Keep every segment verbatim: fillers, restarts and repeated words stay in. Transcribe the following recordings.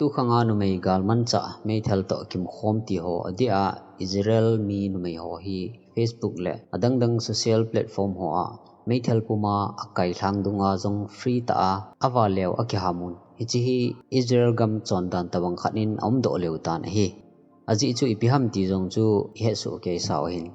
Tukhanga numei galmanchah meithal toh kimkhom ti ho adeh a, Israel mi numei ho hi Facebook le adangdang social platform ho a meithal puma akailhang dunga jong free tah a aval leu akihamun. Hiche hi Israel gam chondan tabang khat in aumdoh leu tan ahi. Ajeh chu ipi ham ti jong chu ihetsoh kei sau ahin.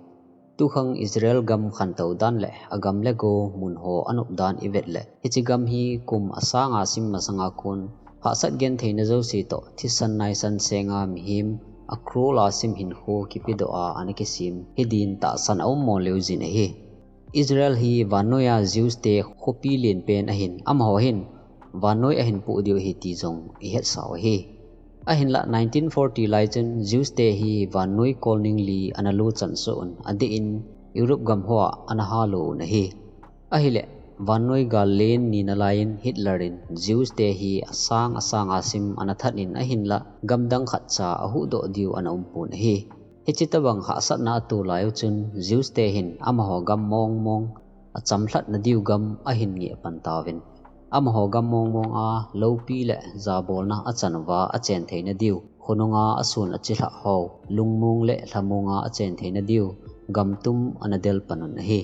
Tukhang Israel gam khantou dan le agam le go mun ho anop dan ivet le, hiche gam hi kum asanga sim masanga kon hahsat gentheina jouse toh thisan naisan senga mihem a crore a sim hinkho kipedoh a ana kisem hidin tahsan aum mo leu jin ahi. Israel hi vannoiya Jews te khopi lenpen ahin, amaho hin vannoi ahin poh diu ahi ti jong ihetsau ahi. Ahinlah nineteen forty lai chun Jews te hi vannoi kolning li ana lochan soh un, adeh in Europe gam hoa ana halo un ahi. Ahileh, vannoi gal len nina laiyin Hitler in Jews te hi asang asanga sim ana that in ahinlah gamdang khatcha ahuhdoh diu ana umpon ahi. Hiche tabang hahsatna ato lai uchun Jews te hin amaho gam mongmong achamlhatna diu gam ahin ngeh pan tauvin. Amaho gam mongmong a loupi le jabolna achan uva achen theina diu, khonunga asun achilhah ho, lungmong le lhamong a achen theina diu, gamtum ana del pan un ahi.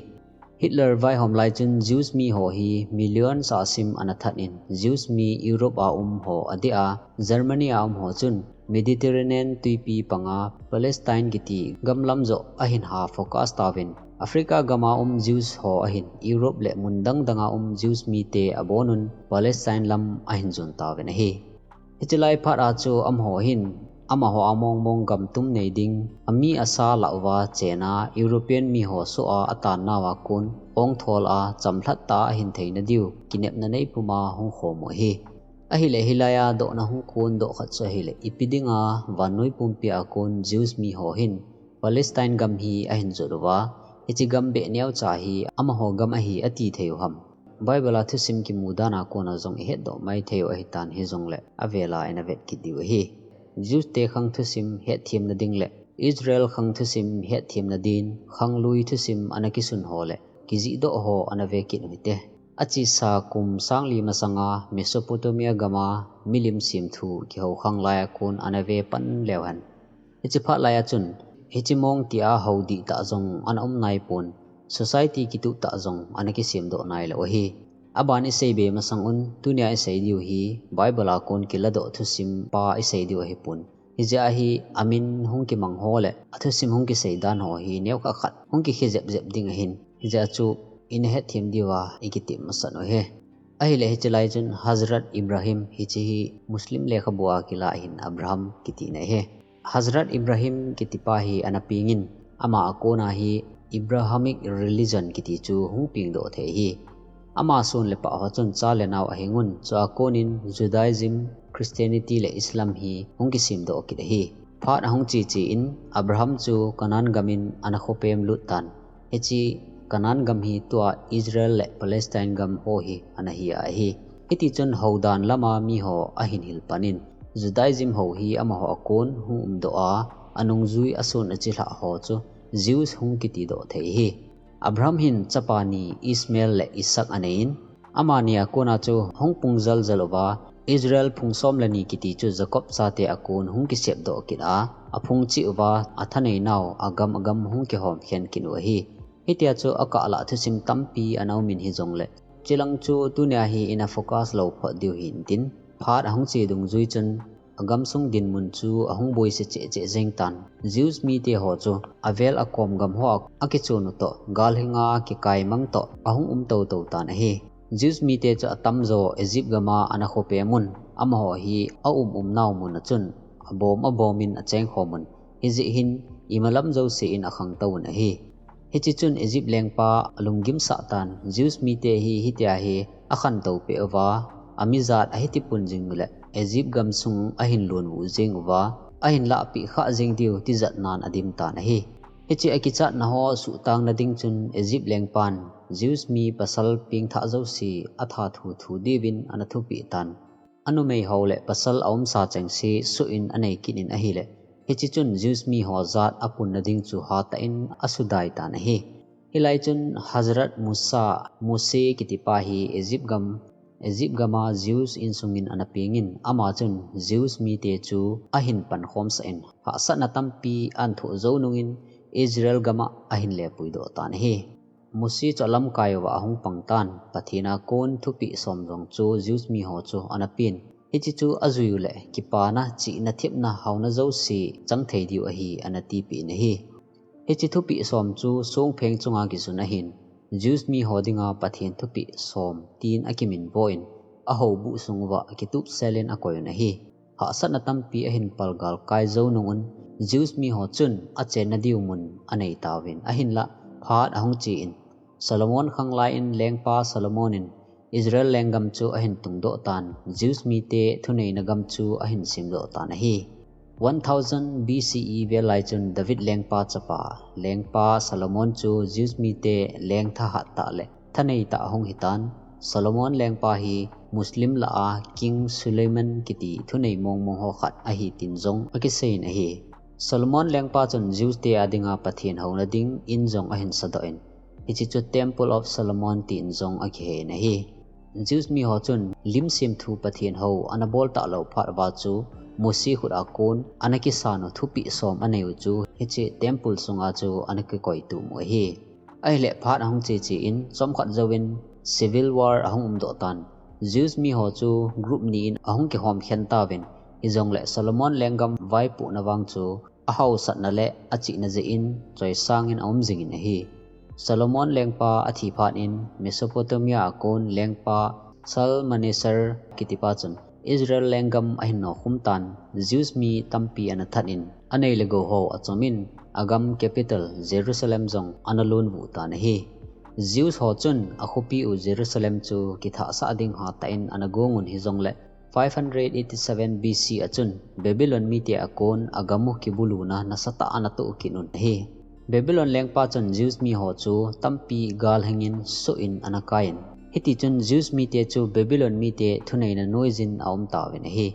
Hitler vaihom lai chun Jews mi ho hi million sa sim ana that in, Jews mi Europe a um ho adeh a, Germany a um ho chun Mediterranean tuipi panga Palestine kiti gamlam joh ahin ha focus tauvin, Africa gama um Jews ho ahin Europe le mun dang danga um Jews mite abonun Palestine lam ahin jon tauvin ahi. Hiche lai phat a chu amaho hin, amaho a mongmong gamtum nei ding, ami asa lah uva chena European mi ho soh a atan nauva kon, ongthol a chamlhat tah a ahin theina diu, kinepna nei puma hung khom u ahi. Ahileh hilai a dohna hung kon doh khat chu ahileh, ipi dinga vannoi pumpi a kon Jews mi ho hin Palestine gam hi ahin jot uva, hiche gam beh neocha hi amaho gam ahi ati thei u ham. Bible a thusim kimu dan a kona jong ihetdoh mai thei u ahitan hijongleh avela ina vet kit diu ahi. Jews te khang thusim hetthem na ding le Israel khang thusim hetthem na din, khanglui thusim ana kisun ho le kijihdoh ho ana ve kit u hite. Achesa kum sang li masanga Mesopotamia gama milim semthu kihou khang lai a kon ana ve pan leu hen. Hiche phat lai a chun, hiche mong tia hou dihtah jong ana um naipon, society kituh tah jong ana kisemdoh nailou ahi. Aban isei be masang un, tunia isei diu hi, Bible a kon kiladoh thusim pa isei diu ahipon. Hijeh a hi, amin hung kimang ho le, athusim hung kisei dan ho hi, neokha khat, hung kikhe jep jep ding ahin. Hijeh a chu, ina hetthem diuva, ikitep masat u ahi. Ahileh hiche lai chun Hazrat Ibrahim hiche hi Muslim lekhabu a kilah ahin Abraham kitina ahi. Hazrat Ibrahim kitipa hi ana pengin, ama a kona hi Abrahamic religion kiti chu hung pengdoh thei ahi. Ama son le pah ho chun cha le nao ahingun, chua konin Judaism, Christianity le Islam hi hung kisemdoh kit ahi. Phat ahung cheche in Abraham chu Canaan gamin ana khopem lut tan. Hiche Canaan gam hi tua Israel le Palestine gam ho hi ana hi ahi. Hitichun houdan lama mi ho ahin hil panin, Judaism ho hi amaho a kon hung umdoh a, anungjui ason achilhah ho chu Jews hung kitidoh thei ahi. Abraham hin chapa ni Ishmael le Isaac aneiyin, amani a kona chu hung pung jaljal uva, Israel phung som le ni kiti chu Jacob chate a kon hung kisepdoh kit a, aphung cheh uva, athanei nau agam agam hung kihom khen kit u ahi. Hitia chu akah lah thusim tampi ana umin hijongle, chulang chu tunia hi ina focus lou phot diu hintin, phat ahung che dungjui chun, agamsung dinmun chu ahung boise cheh cheh jeng tan. Jews mite ho chu avel akom gam hoa akichon u toh, galhinga kikaimang toh, ahung um tou tou tan ahi. Jews mite chu atamjo Egypt gama ana khopem un, amaho hi aum um nau mun a chun, abom abom in achengkhom un. Hijeh hin, imalam jouse in akhangtou un ahi. Hiche chun Egypt lengpa alunggim sah tan, Jews mite hi hitia hi akhantou peh uva, amijat ahiti pun jing uleh, Egypt gamsung ahin lonvu jing uva, ahin lahpeh khah jing diu tijat nan adim tan ahi. Hiche akichatna ho suhtang na ding chun Egypt lengpan, Jews mi pasal pengthah jouse atha thu thu diuvin ana thupeh tan. Anumei ho le pasal aumsa chengse suh in anei kit in ahileh, hiche chun Jews mi ho jat apunna ding chu hatah in asudai tan ahi. Hilai chun Hazrat Musa, Mose kitipa hi Egypt gam Egypt gama Jews insungin ana pengin, ama chun Jews mite chu ahin pankhomsah in, hahsatna tampi ahin thoh jou nungin Israel gama ahin lepuidoh tan ahi. Mose chu alamkai uva ahung pang tan, Pathen a kon thupeh som jong chu Jews miho chu ana pen. Hiche chu ajui uleh, kipana, chihna, thepna, haona jouse chang thei diu ahi, ana tipeh in ahi. Hiche thupeh som chu songpheng chunga kijun ahin, Jews miho dinga Pathen thupeh som tin akiminvo in, ahoubuh sung uva kitup selin akoi un ahi. Hahsatna tampi ahin palgal kai jou nungun, Jews miho chun achenna diu mun anei tauvin, ahinlah phat ahung chen, Solomon khanglai in lengpa Solomon in Israel lenggam chu ahin tungdoh tan, Jews mite thuneina gam chu ahin semdoh tan ahi. One thousand B C E vel lai chun David lengpa chapa, lengpa Solomon chu Jews mite leng thahat tah le thanei tah ahung hitan, Solomon lengpa hi Muslim lah a King Suleiman kiti thunei mongmong ho khat ahi tin jong akiseiyin ahi. Solomon lengpa chun Jews te adinga Pathen houna dingin jong ahin sadoh in, hiche chu Temple of Solomon tin jong akihei in ahi. Jews miho chun lim semthu Pathen hou ana bol talou phat uva chu Mose khut a kon ana kisan u thupeh som anei u chu hiche temple sunga chu ana kikoi tum u ahi. Ahileh phat ahung cheche in chomkhat jouvin civil war ahung umdoh tan. Jews miho chu group ni in ahung kihom khen tauvin, hijongleh Solomon lenggam vaipohna vang chu ahaosatna le achihna jeh in choisangin aum jingin ahi. Solomon lengpa athi phat in Mesopotamia a kon lengpa Shalmaneser kitipa chun Israel lenggam ahin nokhum tan, Jews mi tampi ana that in, anei le gou ho achomin, agam capital Jerusalem jong ana lonvuh tan ahi. Jews ho chun akhopi u Jerusalem chu kithahsah ding hatah in ana gong un, hijongleh five hundred eighty-seven B C a chun Babylon mite a kon agam u kibuluna nasatah ana toh kit un ahi. Babylon lengpa chun Jews miho chu tampi gal hengin soh in ana kai in, hitichun Jews mite chu Babylon mite thuneina noiyin aum tauvin ahi.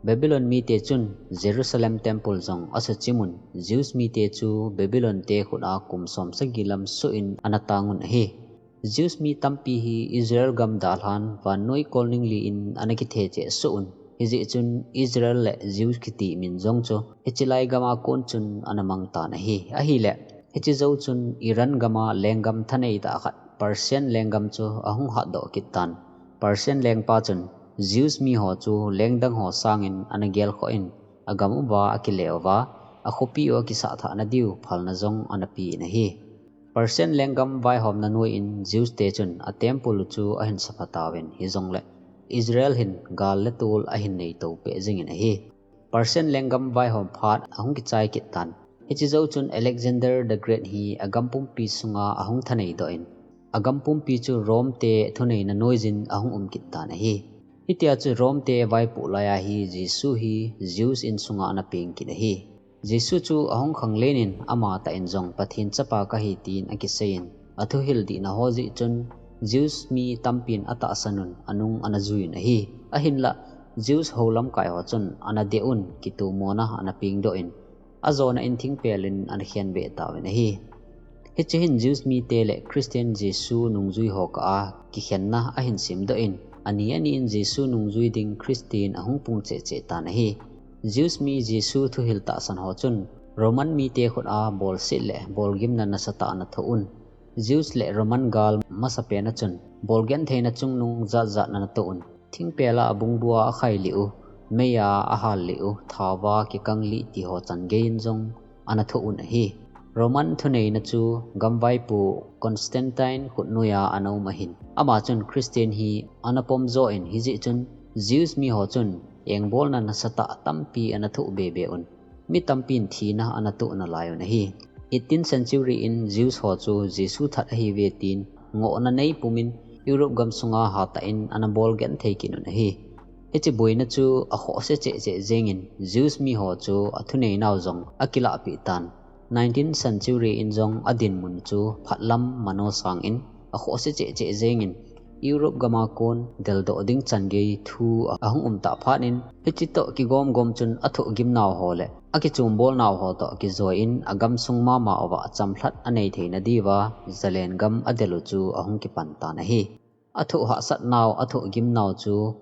Babylon mite chun Jerusalem temple jong asuchim un, Jews mite chu Babylon te khut a kum som sagi lam soh in ana tang un ahi. Jews mi tampi hi Israel gam dalhan vannoi kolning li in ana kithecheh soh un, hijeh chun Israel le Jews kiti min jong chu hiche lai gam a kon chun ana mang tan ahi. Ahileh, hiche jou chun Iran gam a lenggam thanei tah khat Persian lenggam chu ahung hatdoh kit tan. Persian lengpa chun Jews miho chu lengdang ho sangin ana gelkhoh in, agam uva akile uva, akhopi u akisah thah nadiu phalna jong ana pe in ahi. Persian lenggam vaihomna noiyin Jews te chun a temple u chu ahin sapha tauvin, hijongleh Israel hin gal le tol ahin neito peh jingin ahi. Persian lenggam vaihom phat ahung kichai kit tan. Hiche jou chun Alexander the Great hi agam pumpi sunga ahung thanei doh in, agam pumpi chu Rome te thuneina noiyin ahung um kit tan ahi. Hitia chu Rome te vaipoh laiya hi Jesu hi Jews insunga ana peng kit ahi. Jesu chu ahung khanglen in amatah in jong Pathen chapa kahi tin akiseiyin, athuhil dihna ho jeh chun Jews mi tampin atahsan un, anung ana jui un ahi. Ahinlah Jews ho lamkai ho chun ana deh un, kitomona ana pengdoh in, ajona in thingpel in ana khenbeh tauvin ahi. Hiche hin Jews mite le Christian Jesu nungjui ho kah a kikhenna ahin semdoh in, ani ani in Jesu nungjui ding Christian ahung pung cheh cheh tan ahi. Jews mi Jesu thuhil tahsan ho chun Roman mite khut a bolset le bolgimna nasatah ana thoh un. Jews le Roman gal masapen a chun bolgentheina chungnung jat jat ana toh un. Thingpel a abungbua akhai lih u, mei a ahal lih u, thao va kikang lih ti ho chan gei in jong ana thoh un ahi. Roman thuneina chu gamvaipo Constantine khut noiya ana um ahin, ama chun Christian hi ana pom jo in, hijeh chun Jews mi ho chun engbolna nasatah tampi ana thoh be be un. Mi tampin thina ana toh nalai un ahi. Eighteen century in Jews ho chu Jesu that ahiuve tin ngohna nei pumin Europe gam sunga hatah in ana bolgenthei kit un ahi. Hiche boina chu akhohse cheh cheh jengin Jews mi ho chu athuneinau jong akilahpeh tan. Nineteen century in jong adinmun chu phatlam mano sangin akhohse cheh cheh jengin Europe gam a kon deldoh ding chan gei thu ahung um tah phat in, hiche toh kigom gom chun athoh gimnau ho le akichom bolnau ho toh kijoi in agamsung mama uva chamlhat anei theina diuva zalen gam adel u chu ahung kipan tan ahi. Athoh hahsatnau, athoh gimnau chu